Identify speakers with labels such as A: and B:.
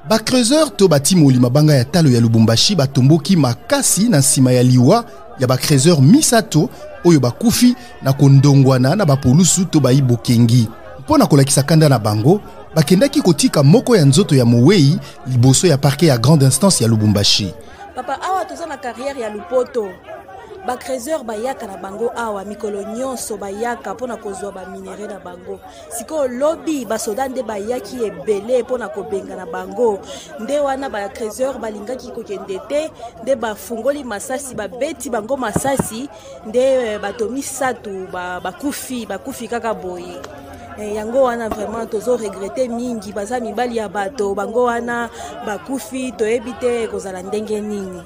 A: Ba creuseurs to batimoli mabanga ya talo ya Lubumbashi batomboki makasi na nsima ya liwa ya ba creuseurs misato oyo bakufi na kondongwana na bapolusu to bayi bokengi. Mpo na kolakisa kanda na bango, bakendaki kotika moko ya nzoto ya mowei liboso ya parquet ya grande instance ya Lubumbashi.
B: Papa, awa toza na carrière ya Lupoto. Ba creuseurs bayaka na bango awa mikolo nyonso, bayaka mpo na kozwa ba minerais na bango. Sikoyo lobi basoda nde bayaki ebele mpo na kobengana bango, nde wana ba creuseurs balingaki kokende te, nde bafungoli masasi, babeti bango masasi, nde bato misato bakufi, bakufi kaka boye. Yango wana vraiment tozo regretter mingi, baza mibali ya bato, bango wana bakufi, toyebi te ekozala ndenge nini.